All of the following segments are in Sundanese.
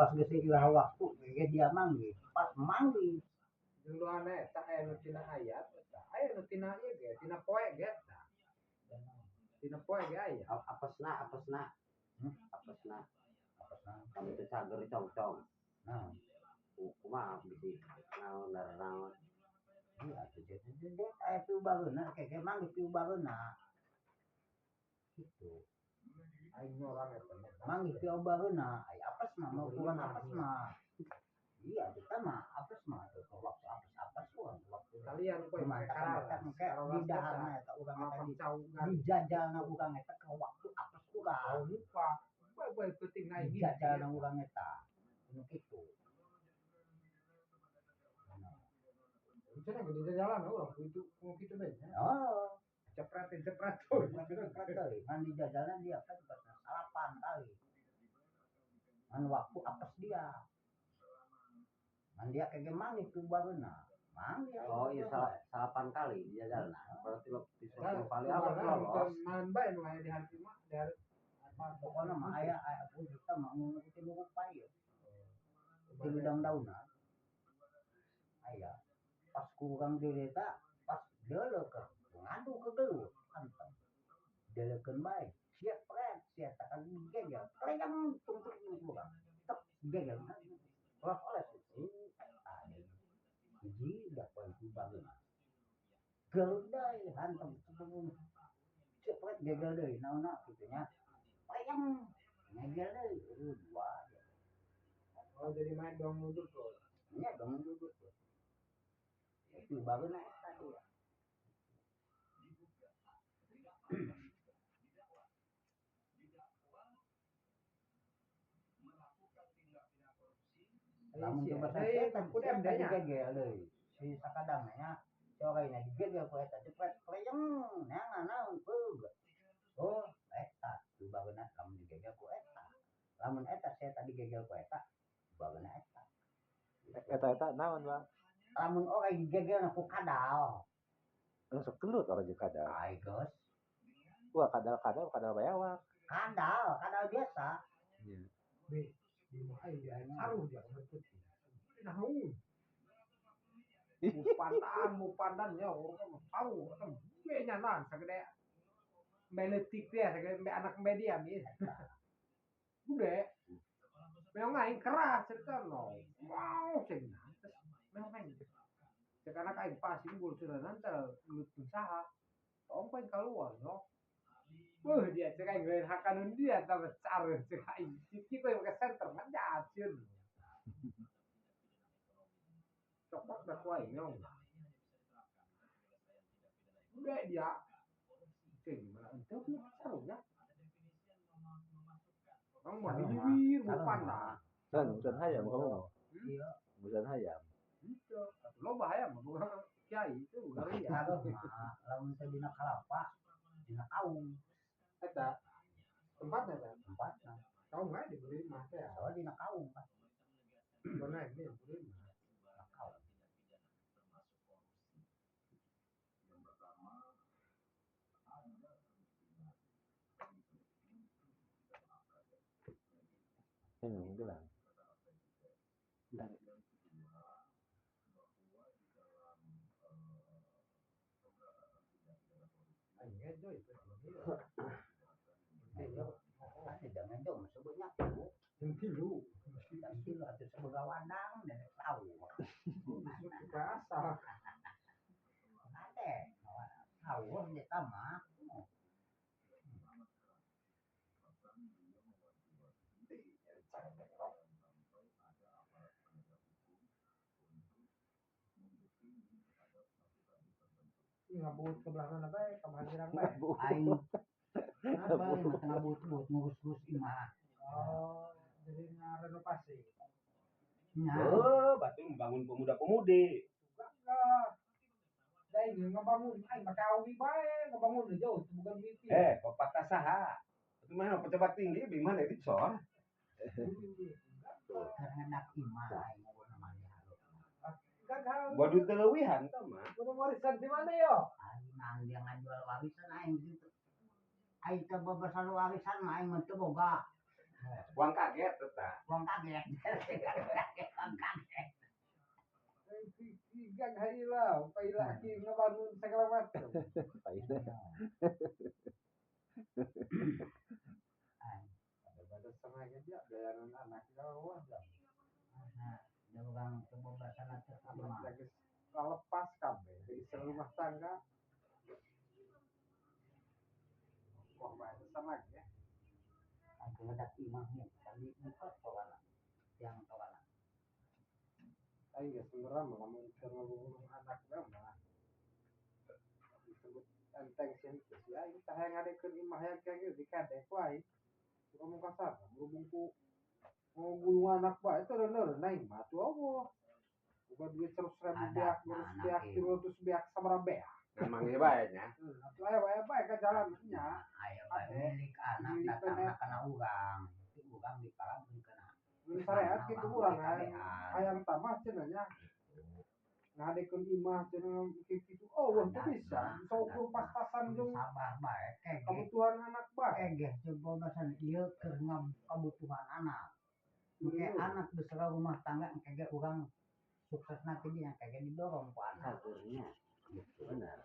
Pas geus iraha waktu ge dia manggih, pas manggih. Jeung doana eta aya nu tina ayat eta, aya nu tina ieu ge, tina poe ge eta. Tina poe ge aya. Apesna, apesna. Hmm? Apesna. Apesna. Kamu teh cager congcong. Nah, Kumaha bisi naon naon. Iya atuh jadi aya piubareuna ke manggih piubareuna. Gitu. Aing nyorang eta. Manggih piubareuna, aya apes mah mau kurang apes mah. Iya, kita mah apes mah tuh waktu apes-apes urang waktu Kalian poe mantap eta engke di daharna eta urang eta di dijajalna urang eta ke waktu apes urang. Oh, lupa. Bae penting naik. Dijajalna urang eta. Nu kitu. Cenah gede jalan urang kitu ku kitu bae nya. Oh, Cepretin cepret tuh. cepret deui. Ngan dijajalna dia kan pas 8 kali. Ngan waktu apes dia. Ngan dia kege manggih tu bareuna. Manggih. Oh iya 8 kali dijajalna. Berarti lo di 10 kali apa lolos. Naon bae nu aya di hati mah dari Apa pokona mah aya aya kita mah nu tilu rupa ieu. Tilu daun-dauna. Aya. Pas kurang di eta pas deuleu ke ngadu ke gelut kantong. Deleukeun bae. Sia pret sia tak gegel. Kleyang tungtung urang. Tek gegel. Oles-oles. Hiji dah poin bageuna. Gelut deui hantam cepet gegel deui naonna kitu nya. Kleyang ngegel deui dua. Oh jadi main dong nudut tuh. Nya dong nudut tuh. Itu bageuna eta dia. Lamun coba saya kudu MD-nya digegel deui. Si sakadang nya coraina digegel ku eta cepet kleyeng neangan naon peug. Oh, eta tu bageuna lamun digegel ku eta. Lamun eta sia tadi digegel ku eta, bageuna eta. Eta-eta naon, Pak? Lamun orai digegel ku kadal. Langsung kelut orang jeung kadal. Ai geus. Wah, kadal-kadal kadal bayawak. Kadal, kadal biasa. Iya. Be, di mah ai dia saruh dia putih. Nah, mupandan ya urang mah saruh eta be nyanan sagede meletik dia sagede mbe anak mbe dia mi. Gede. Meong aing keras cerita no. Wow, cenah. Meong aing. Cek anak aing pas unggul cenah nanti gelut saha. Tong poin keluar no. Wah dia cek aing lain hakanun dia tambah caruh cek aing. Kitu yang ke center mah jacun. Copot dah ku aing nyong. Udah dia. Cek gimana entuh nih caruhnya. Orang mah diwiwir bukan lah. San, bukan hayam kamu. Iya. Bukan hayam. Itu. Lo bahaya mah bukan kiai itu bukan iya. Caruh mah lamun teh dina kalapa, dina kaung. Eta tempatnya kan? Tempatnya. Kaung aja dibeli mah teh. Soalnya dina kaung kan. Benar ini dibeli mah. Dina kaung. Ini gelang. Aing ngejoy itu. Tidak ngejoy sebutnya tilu. Yang tilu. Yang tilu atau sebagai wadang dan tahu. Suka asal. Ada. Tahu dia sama. Ngabut ke belah mana bae, ke Mahirang bae. Aing. Apa ngabut-ngabut ngurus-ngurus imah. Oh, jadi ngarenovasi. Nya. Oh, batu membangun pemuda-pemudi. Enggak. Da ini ngebangun aing make awi bae, ngebangun jauh itu bukan mimpi. Pepatah saha? Itu mah pejabat tinggi bagaimana itu sor? Karena imah aing ngurus mah. Gagal. Waduh teleuwihan tah mah. Kudu warisan di mana yo? Aing nang dia ngajual warisan aing gitu. Aing teh bebersal warisan mah aing mah teu boga. Uang kaget tetap. Uang kaget. Uang kaget. Tiga haila, paila ki ngabangun segala macam. Paila. Ada setengah dia bayaran anak jauh aja. Nah, orang coba bahasa nanti anak lagi lepas kabeh di rumah tangga. Wah, bahasa sama ya. Aku ngedak imahnya, kami muka towana, yang towana. Ayo ya sebenarnya malah ngomong anak malah disebut enteng sih ya ini tah yang ngadekeun imah yang kayak gitu dikadek wae ngomong kasar berhubung ku mau gulung anak bae itu bener naik mah tuh Allah bukan duit 100.000 beak 200 beak 300 beak sabaraha beak memang ieu bae nya atuh aya wae bae ka jalan nya aya bae milik anak datangna kana urang itu urang diparabkeun kana syariat gitu urang hayang tambah cenah nya ngadekeun imah cenah kitu oh wah teu bisa saukur pas-pasan jeung sabar bae kebutuhan anak bae kegeh coba basan ieu keur kebutuhan anak engke anak besar rumah tangga engke urang suksesna teh nya kegeh didorong ku anak sakurnya gitu benar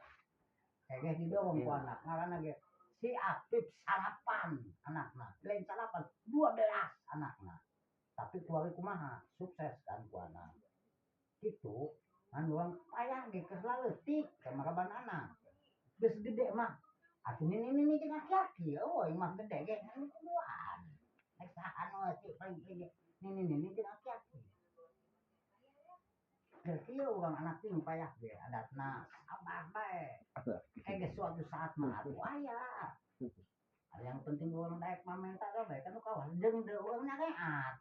kegeh didorong ku anak ngaranna ge si Apip salapan anakna lain salapan 12 anakna tapi keluarga kumaha sukses kan ku anak kitu ngan urang payah ge keur leutik kamaraban anak geus gede mah atuh nini jeung aki-aki eueuh imah gede ge ngan kuduan rek saha nu paling gede nini jeung aki-aki keur kieu urang anak teh payah ge adatna sabar bae geus suatu saat mah atuh aya ada yang penting urang daek mah minta bae kan kawan jeung deui urang nyareat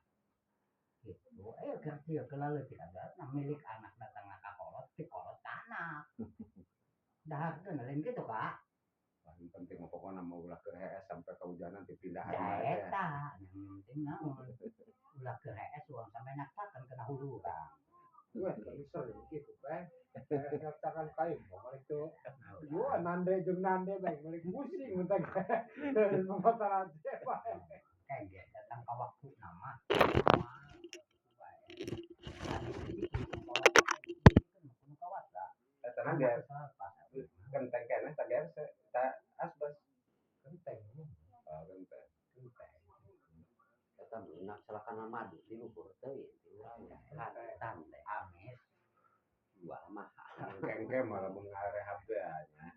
gitu keur kieu keur leutik adatna milik anak datangna ka kolot ti kolot ka anak daharkeun lain kitu Kak paling penting mah pokona mah ulah keur hees sampai kahujanan dipindahan mah eta yang penting naon ulah keur hees urang sampe naksakeun kana hulu urang weh sering gitu bae ngatakan kayu balik tuh yo nande jeung nande bae balik pusing mentak pemasaran teh bae kege datang ka waktu nama tenang ya kenteng keneh tak gerse tak asbes kenteng oh kenteng kenteng eta menak salakana madu di luhur teh kantan teh amis jual mahal kengke malah mengarehab teh nya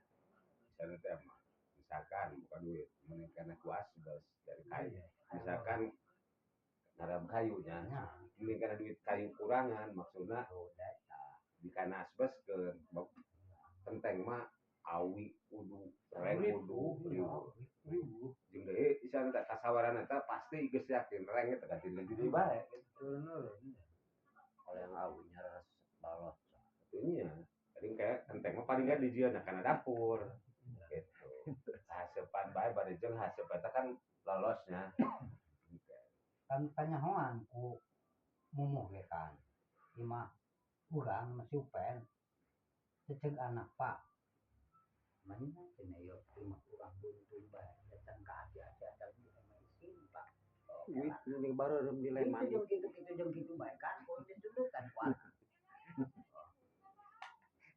misalnya teh mah misalkan bukan duit mending kana ku asbes dari kayu misalkan ngarab kayunya mending kana duit kayu kurangan maksudna di kana asbes ke kenteng mah awi kudu reng kudu ribu jeung deui isana teh kasawaran eta pasti geus yakin reng eta ganti deui bae kalau yang awinya resep balot atunya paling kayak kenteng mah paling enggak dijieun kana dapur gitu hasepan bae bari jeung hasep eta kan lolosnya kan panyahoan ku mumuh ge kan imah urang masih upen ceceg anak pak mana cenah ieu imah urang buntung bae datang ka aki-aki ada di imah isin pak ini baru rem di leman itu jeung kitu bae kan ku ditundukan ku anak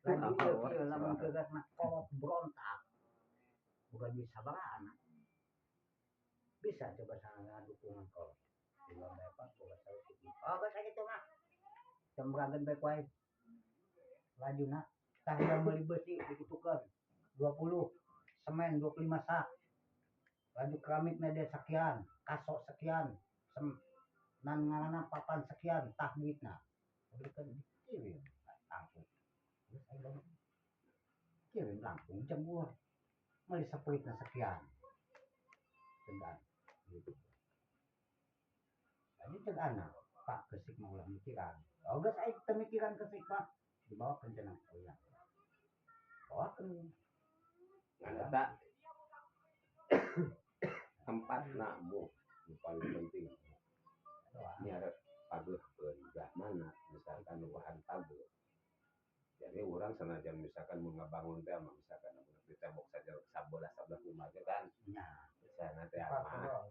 lagi ieu lamun geus kolot berontak bukan bisa sabaraha anak bisa coba sangat dukungan kolot dua bae pak boga saeutik oh geus sakitu mah cembrageun bae ku aing lajuna tah yang meuli besi dikitukeun 20 semen 25 sak laju keramik media sekian kasok sekian nan ngaranna papan sekian tah duitna belikan dikirim langsung geus aing kirim langsung jam gua meuli sepuitna sekian cegan gitu jadi ceg anak pak kesik mah ulah mikiran oh geus aing teu mikiran kesik mah dibawa ke cenah euy bawakeun ngan eta tempatna mu nu paling penting nya pageuhkeun belah mana misalkan luahan pageuh jadi urang sanajan misalkan mun ngabangun teh mah misalkan mun di tembok saja sabelah sabelah rumah ge kan nya misalna teh mah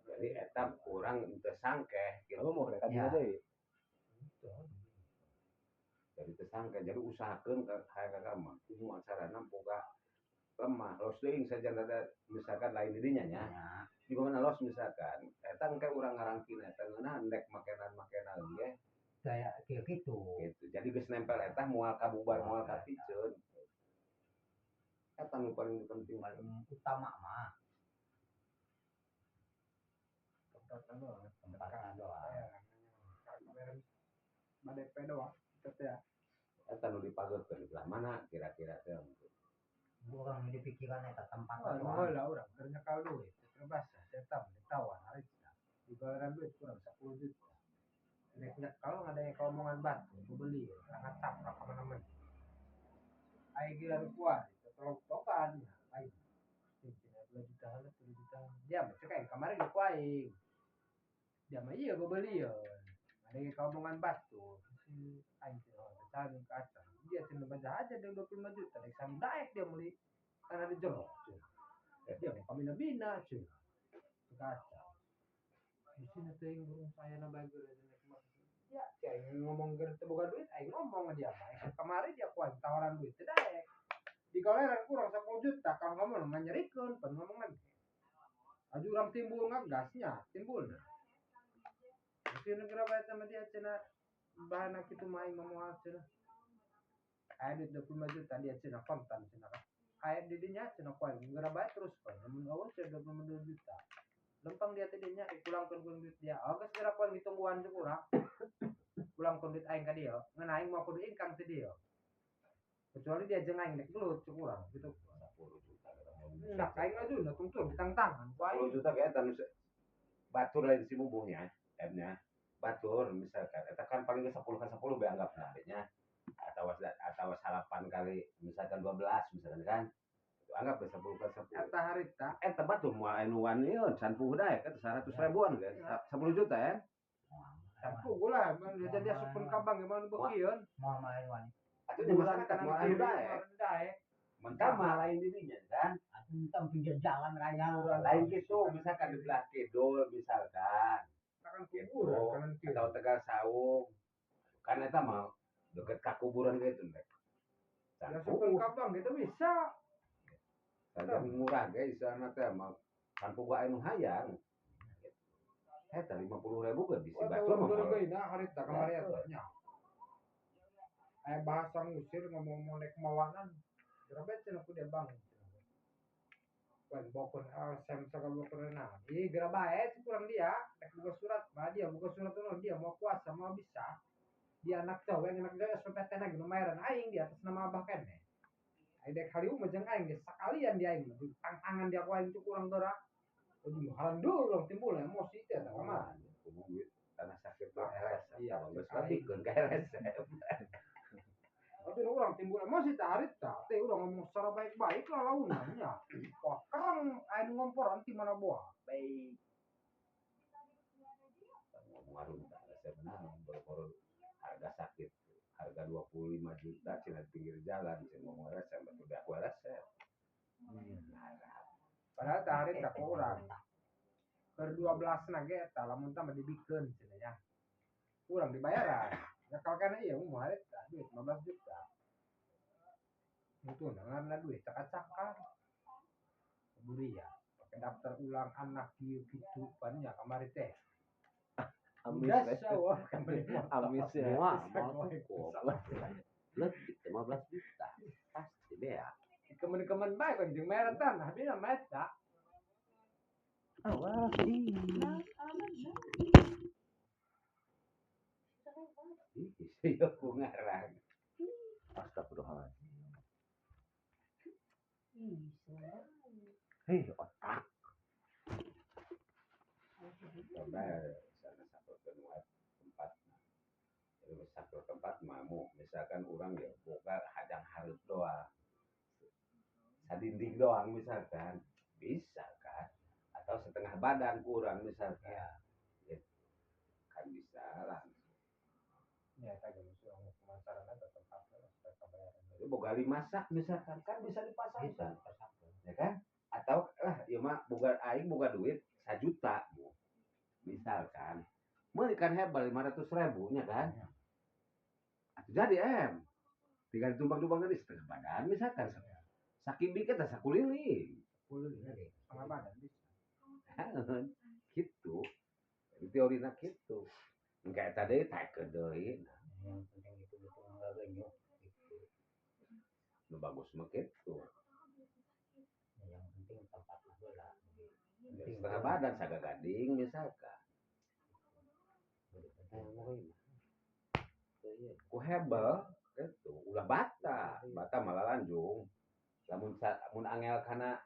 Jadi eta kurang teu sangkeh gitu. Kamu mau mereka Ya. deui. Jadi teu sangkeh, jadi usahakeun ka hayang kakak mah kumaha carana boga lemah los teuing saja rada misalkan lain dirinya nya. Ya. Di mana los misalkan eta engke urang ngarangkin eta ngeunah ndek makenan-makenan ge Kayak kayak gitu. Gitu. Jadi geus nempel eta moal kabubar moal kapiceun. Eta nu paling penting. Paling utama mah Tempatnya doang. tempatnya doang. Ya, DP doang. Itu ya. Eta nu dipageutkeun di belah mana kira-kira teh. Orang di pikiran eta tempatnya Wah, doang. lah orang keur nyekal duit, terbasa, tetap ditawar harita. Dibayaran duit kurang 10 juta. Nek nyekal ngadaya keomongan batu, beli, sangat tabrak kemana-mana. Aing giliran kuat, itu tolong-tokan, aing. 2 juta, 3 juta. Dia mah cek aing kemarin ku aing. Dia mah iya beli ya. Ada keomongan batu, si aing teh oh, tadi ke atas. Dia cenah baca aja dia 25 juta, dek sam daek dia beli karena di jero. Dia mau kami bina cenah. Cek aca. Di sini teh burung saya na bager ya, si aing ngomong ger teu boga duit, aing ngomong dia mah. Aing kemarin dia kuat tawaran duit teu daek. Di goleran kurang 10 juta, kalau ngomong nganyerikeun, pan ngomong lagi. Aju urang timbul ngagasnya, timbul. Mungkin negara bae sama dia cenah bahana kitu mah aing mah moal cenah. Aya duit 25 juta dia cenah kontan cenah. Aya di dinya cenah kuat negara bae terus pan. Lamun eueuh cenah 22 juta. Lempang dia teh dinya dipulangkeun ku duit dia. Oh geus geura kuat ditungguan cek urang. Pulangkeun duit aing ka dia. Ngan aing mau kudu ingkang teh dia. Kecuali dia jeung aing dek gelut cek urang gitu. 10 juta kita mau. Nah, aing mah na tungtung ditang-tangan ku aing. 10 juta kayak eta nu batur lain si bubuhnya, M-nya. Batur misalkan eta kan paling ge 10 ka 10 be anggapna be nya. Atau atau 8 kali misalkan 12 misalkan kan. Itu anggap ge 10 ka 10. Eta harita Eta batur moal anu waniun can puguh daek eta 100 ribuan kan. 10 juta ya. Puguh lah, jadi asupkeun ka bank gimana beukieun. Mau main wani. Atuh di masyarakat moal anu daek. Daek. Mentah mah lain dirinya kan. Atuh entah pinggir jalan raya. Lain gitu misalkan di belah kidul misalkan Kanan gitu kuburan, kanan kiri. atau Tegal Saung kan eta mah deket ka kuburan gitu nek. Ya asupkeun ka bank gitu bisa. Saja murah ge isana teh mah kan puguh anu hayang. Eta 50.000 ge bisi Wah, batur mah. tahu geuna harita kamari eta nya. Aya bahasa ngusir ngomong-ngomong nek mawanan. Berapa cenah ku dia bang. Wan bokon LSM sagala bokon nah. Ih geura bae si kurang dia nek buka surat mah dia buka surat tuh dia mau kuasa mau bisa. Dia anak cewek SPPT na ge lumayan aing di atas nama abah keneh. Aing dek hariu mah jeung aing ge sakalian dia aing mah tang-tangan dia ku aing tuh kurang geura. Aduh, halandul dong timbul emosi teh eta kamari. Kudu duit tanah sakit mah LSM. Iya, Geus lebihkeun ka LSM. Tapi orang timbul emosi teh harita teh urang ngomong secara baik-baik lah launanya nya. Wah, kereng aya nu ngomporan ti mana buah. Baik. Ngomong harunta LSM nah boro-boro harga sakit harga 25 juta cenah di pinggir jalan cenah ngomong LSM betul dah aku LSM. Padahal teh harita ku urang. Keur 12 na ge eta lamun tah mah dibikeun cenah nya. Kurang dibayaran. Ya kalau kana ieu mah harita duit 15 juta. Itu ngaranna duit cakar-cakar. Buri ya, pakai daftar ulang anak kieu kitu pan nya kamari teh. Amis Udah we. sawah beli motor. Amis ya. Moal moal cukup. Lebih 15 juta pasti bea. Kemen-kemen bae kan jeung merah tanah bina meta. Awas ih. Ih, sia ku ngarang. Astagfirullahaladzim. Hei, otak. Coba sana saperkeun wae tempat. Jadi saper tempat mamu misalkan orang ya boga hadang hareup doang. Sadinding doang misalkan bisa kan atau setengah badan kurang misalkan. Gitu. Kan bisa langsung. Ya eta ge mesti urang pemasaran eta tempat lah supaya kabayaran. Jadi boga lima sak misalkan kan bisa Bisa dipasangkan dipasangkeun. ya kan? Atau lah ieu mah boga aing boga duit 1 juta Bu. Misalkan meuli kan hebel 500.000 nya kan. Atuh jadi em. Tinggal ditumbang-tumbang di setengah badan misalkan. Sakibik eta sakuliling. Kuliling setengah badan bisa. Gitu. Jadi teorina kitu. Engke eta deui taekeun deui. Yang penting itu betul enggak genyok gitu. Nu bagus mah kitu. Yang penting tempat heula. Setengah badan sagagading misalkan. Ku hebel gitu, ulah bata, bata malah lanjung. Lamun mun angel kana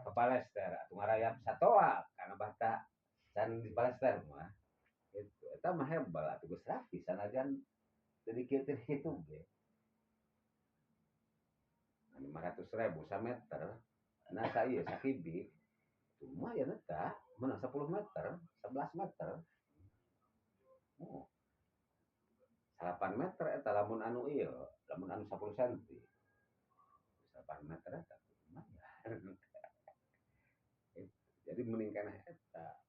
ke palester atuh ngarayap satoa kana bata can di palester mah. Gitu. Eta mah hebel atuh geus rapi sanajan teu dikieu kitu ge. 500.000 sameter. Nah saya sakibik lumayan eta menang 10 meter, 11 meter. Oh. 8 meter eta lamun anu ieu, lamun anu 10 cm. 8 meter eta lumayan. Jadi mending kana eta.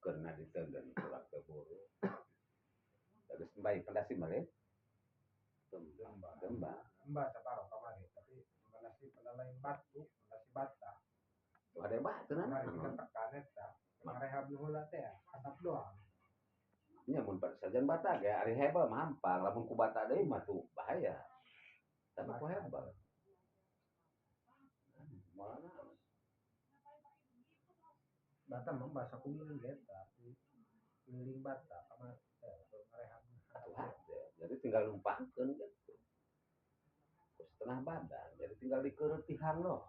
Karena ditenden kurang keburu. Terus baik pendasi balik. Tembak. Mbak saparo kamari, tapi pendasi lain batu, pendasi bata. Ada batu nah. Kamari kita tekan eta, ngarehab nu heula teh atap doang. Nya mun sajan bata ge ari hebel mah hampang, lamun ku bata deui mah tuh bahaya. Tapi ku hebel. Moal bata mah bahasa kuliling ge eta, keliling bata kamari teh ngarehab. Jadi tinggal numpangkeun gitu. Setengah badan, jadi tinggal dikeureup tihang loh.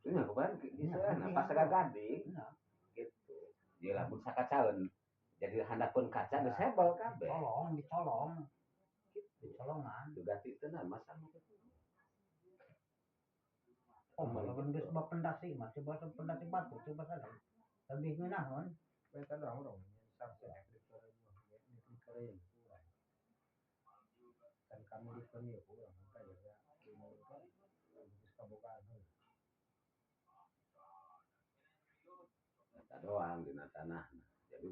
Itu nya kemarin istilahna pas gading gitu. Dia lamun sakacaeun jadi handapeun kaca geus hebel kabeh. Colong, dicolong. Gitu. Dicolongan. Teu ganti tenan masalah gitu. Oh, lamun geus bab pendasi mah coba pendasi batu coba saja. Lebih ngeunaheun. Eta doang urang sampai kan kami di sini kurang kayak ya bagus kabogaan eta doang dina tanah. Jadi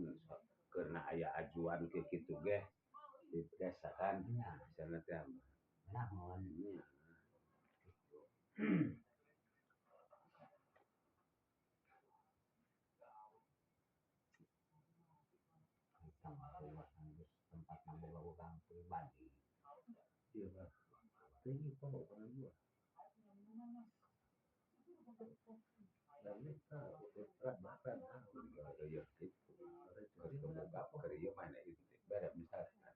karena aya ajuan ke kitu ge di desa kan misalnya teh naon gitu. Tempat boga urang pribadi. Iya, Pak. Tinggi kok orang gua. Dan eta berat makan. Iya gitu. Keur ieu mah bere misalkan.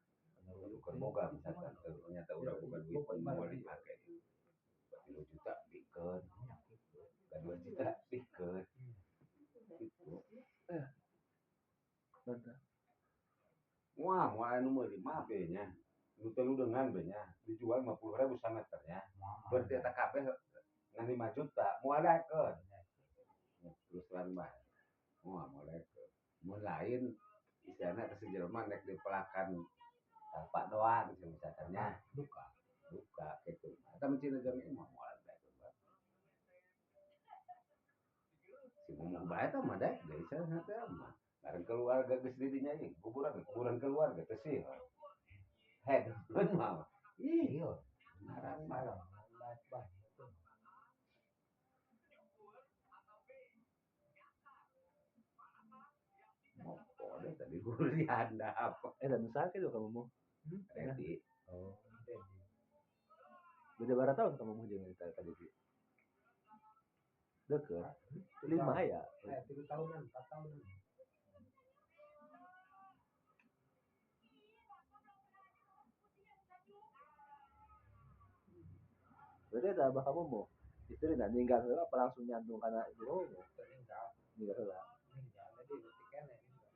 Keur boga misalkan ternyata urang boga duit moal dipake. 3 juta bikeun. 2 juta bikeun. Gitu. Mantap. Wah, moal anu meuli mah be nya. Nu teu dengan be nya, dijual 50.000 sameternya. Berarti eta kabeh ngan 5 juta, moal daekeun. Terus terang bae. Moal moal daekeun. Mun lain istilahna ka si jelema rek dipelakan tapak doang misalkan nya. Duka. Duka kitu. Eta mencina jami mah moal daekeun. Si ngomong bae teh mah daek deui istilahna teh mah. Bareng keluarga geus di dinya ieu, kuburan keluarga teh sih. Head mah. Ih, Iya. ngaran mah. Mopo deh tadi guru di handap. Dan sakit tuh kamu mau. Ready. Oh. Beda berapa tahun kamu mau jangan tadi sih? Deket. 5 ya. 3 tahunan, 4 tahunan. Berarti ada abah kamu mau istri dan ninggal heula apa langsung nyandung karena ibu kamu mau? Ninggal. Ninggal heula. Ninggal jadi leutik keneh ninggal.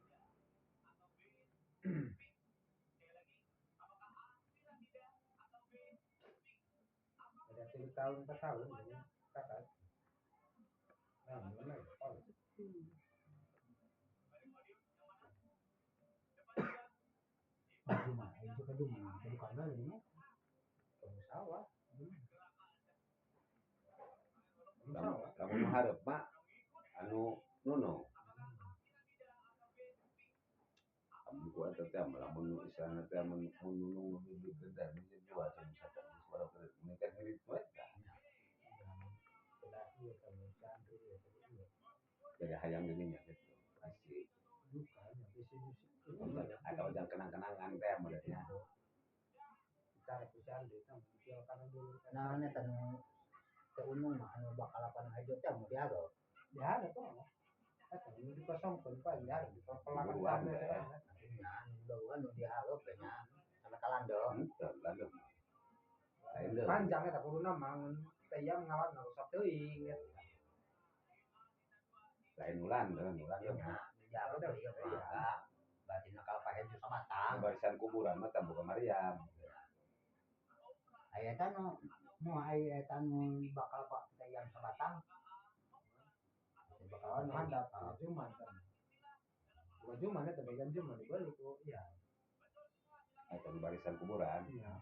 Ada 3 tahun 4 tahun jadi kakak. Nah, mana ya? Cuma itu kedua, kedua kali ini. Kamu sawah. Lamun nu hareup mah anu nunung. Amun ku eta teh lamun istilahna teh mun mun nunung nu dibikeun teh mun dijual teh misalkan geus barang meningkat duit we tah. Beda ieu teh santri ieu teh ieu. Jadi hayang geuning nya gitu. Pasti. Duka nya bisi bisi. Atau jangan kenang-kenangan teh modelnya. Cara ku santri teh jual kana dulu. Nah, eta nu teu unung mah anu bakal lapan hejo teh mun dihareup. Ya ada tuh. Eta nu dikosongkeun Pak, ya dipelakan Buruan, tanah teh. teh. Nya nu bauan nu dihareup teh nya sampai kalando. Henteu landeuk. Lain deui. Panjang eta kuduna mah ngan teh yam ngalan rusak teuing eta. Lain ulan, lain ulan Nya mah. nu dihareup teh ieu mah. Berarti nu kalapa hejo sabatang. Barisan kuburan mah teh bukan Maryam. Aya eta nu nu aya eta nu bakal pak teh yam sabatang. Bakal Oh, nu handap Ah. cuman teh. Bukan cuman eta bagian cuman dibeli ku iya. Eta nu barisan kuburan. Iya.